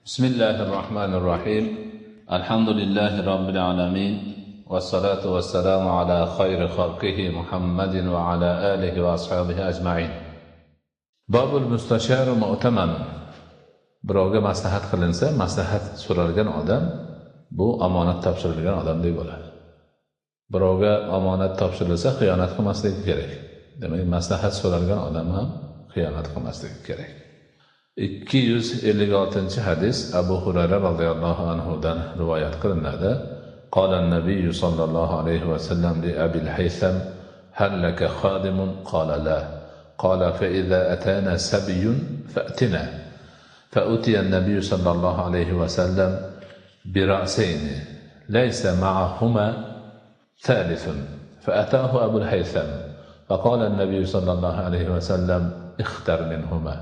Bismillahir Rahmanir Rahim. Alhamdulillahi Robbil alamin. Vassalatu vassalamu ala xayri xalqihi Muhammadin va ala alihi va ashabihi ajma'in. Babul mustashar mu'taman. Birovga maslahat qilinsa, maslahat so'ralgan odam bu omonat topshirilgan odamdek bo'ladi. Birovga omonat topshirilsa, xiyonat qilmasligi kerak. Demak, maslahat so'ralgan odam ham xiyonat qilmasligi kerak. 256-hadis Abu Hurayra radhiyallohu anhu dan rivoyat qilinadi. Qala an-nabiy sallallohu alayhi va sallam li Abil Haytham: "Hal laka khadimun?" Qala la. Qala fa idza atana sabiyyun fa'tina. فأتي النبي صلى الله عليه وسلم برأسين ليس معهما ثالث فأتاه أبو الهيثم فقال النبي صلى الله عليه وسلم: اختر منهما.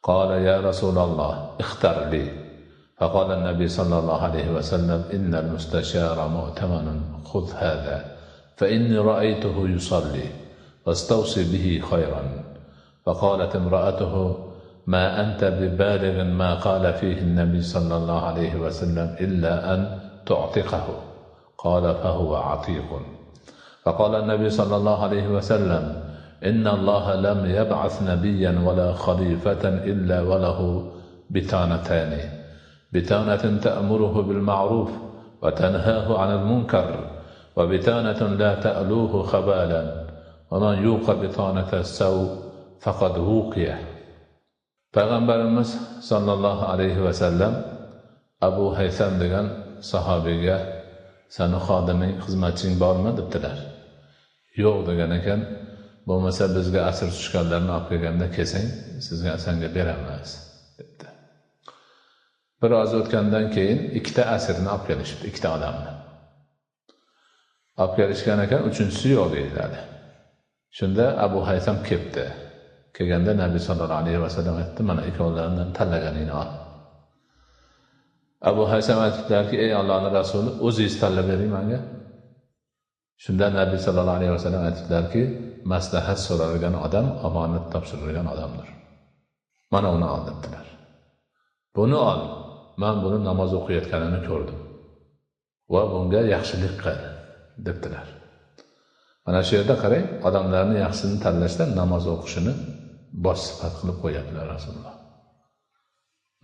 قال: يا رسول الله، اختر لي. فقال النبي صلى الله عليه وسلم: إن المستشار مؤتمن، خذ هذا فإني رأيته يصلي فاستوصي به خيرا. فقالت امرأته: ما أنت ببالغ ما قال فيه النبي صلى الله عليه وسلم إلا أن تعتقه. قال: فهو عتيق. فقال النبي صلى الله عليه وسلم: إن الله لم يبعث نبيا ولا خليفة إلا وله بطانتان، بطانة تأمره بالمعروف وتنهاه عن المنكر، وبطانة لا تألوه خبالا، ومن يوق بطانة السوء فقد وقيه. Payg'ambarimiz sallallohu alayhi va sallam Abu Haysam degan sahobiyga: "Sani xodiming, xizmatching bormi?" debdilar. "Yo'q" degan ekan. "Bo'lmasa bizga asir tushganlarni olib kelganda kelsang, sizga sanga beramiz" debdi. Biroz o'tgandan keyin ikkita asirni olib kelishibdi, ikkita odamni. Olib kelishgan ekan, uchinchisi yo'q deyiladi. Shunda Abu Haysam kelibdi. Kelganda Nabiy sallallohu alayhi vasallam aytdi: "Mana ikkovlaridan tanlaganingni ol." Abu Haysam aytdilarki: "Ey Allohning rasuli, o'zingiz tanlab bering menga." Shunda Nabiy sallallohu alayhi vasallam aytdilarki: "Maslahat so'ralgan odam omonat topshirilgan odamdir. Mana uni ol" debdilar. "Buni ol, men buni namoz o'qiyotganini ko'rdim va bunga yaxshilik qil" debdilar. Mana shu yerda qarang, odamlarni yaxshisini tanlashda namoz o'qishini bosh sifat qilib qo'yaptilar Rasululloh.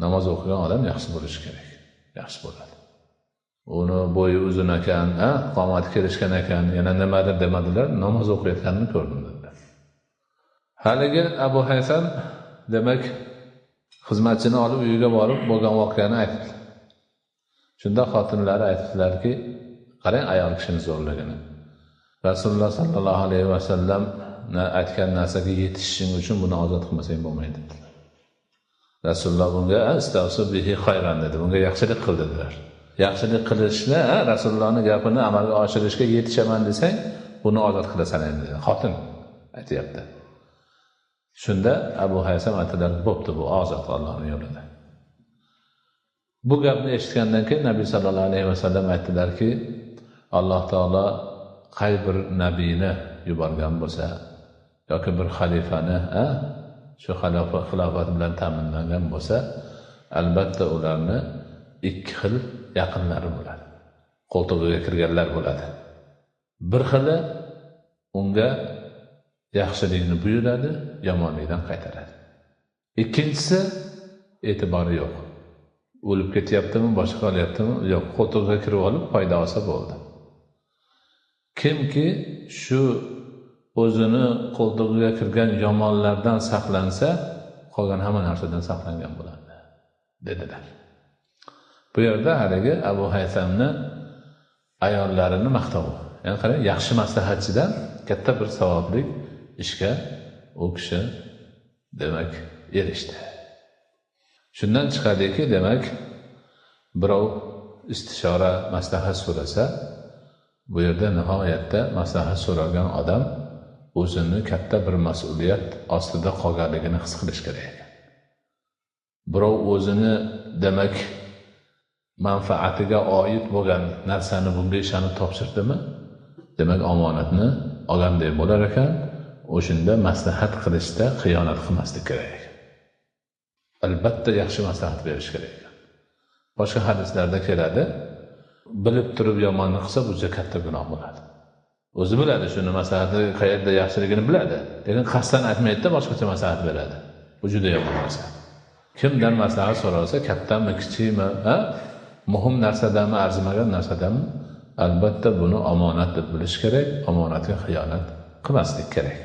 Namoz o'qigan odam yaxshi bo'lishi kerak, yaxshi bo'ladi. Uni bo'yi uzun ekan, qomati kelishgan ekan, yana nimadir demadilar, namoz o'qiyotganini ko'rdim dedilar. Haligi Abu Haysam demak xizmatchini olib uyiga borib bo'lgan voqeani aytdi. Shunda xotinlari aytdilarki, qarang ayol kishining zo'rligini. Rasululloh sallallohu alayhi vasallam aytgan narsaga yetishishing uchun buni ozod qilmasang bo'lmaydi dedilar. Rasululloh bunga istavsu bihi xayran dedi, bunga yaxshilik qil dedilar. Yaxshilik qilishni, Rasulullohning gapini amalga oshirishga yetishaman desang, buni ozod qilasan endi, xotin aytayapti. Shunda Abu Haysam aytdilar: "Bo'pti, bu ozod Allohning yo'lida." Bu gapni eshitgandan keyin Nabiy sallallohu alayhi vasallam aytdilarki, Alloh taolo qay bir nabiyni yuborgan bo'lsa yoki bir xalifani shu xilofat bilan ta'minlangan bo'lsa, albatta ularni ikki xil yaqinlari bo'ladi, qo'ltig'iga kirganlar bo'ladi. Bir xili unga yaxshilikni buyuradi, yomonlikdan qaytaradi. Ikkinchisi e'tibori yo'q, o'lib ketyaptimi, boshqa olyaptimi, yo'q, qo'ltig'iga kirib olib foyda olsa bo'ldi. Kimki shu o'zini qo'ltig'iga kirgan yomonlardan saqlansa, qolgan hamma narsadan saqlangan bo'ladi dedilar. Bu yerda haligi Abu Haysamni ayollarini maqtovi. Ya'ni qarang, yaxshi maslahatchidan katta bir savobli ishga u kishi demak erishdi. Shundan chiqadiki, demak birov istishora, maslahat so'rasa, bu yerda nihoyatda maslahat so'ralgan odam o'zini katta bir mas'uliyat ostida qolganligini his qilish kerak ekan. Birov o'zini demak manfaatiga oid bo'lgan narsani bunga ishonib topshirdimi, demak omonatni olganday bo'lar ekan. O'shanda maslahat qilishda xiyonat qilmaslik kerak ekan. Albatta yaxshi maslahat berish kerak ekan. Boshqa hadislarda keladi, bilib turib yomonlik qilsa, bu juda katta gunoh bo'ladi. O'zi biladi shuni maslahati qayerda yaxshiligini biladi, lekin qasddan aytmaydi-da, boshqacha maslahat beradi. Bu juda yomon narsa. Kimdan maslahat so'ralsa, kattami, kichikmi, muhim narsadami, arzimagan narsadami, albatta buni omonat deb bilish kerak, omonatga xiyonat qilmaslik kerak.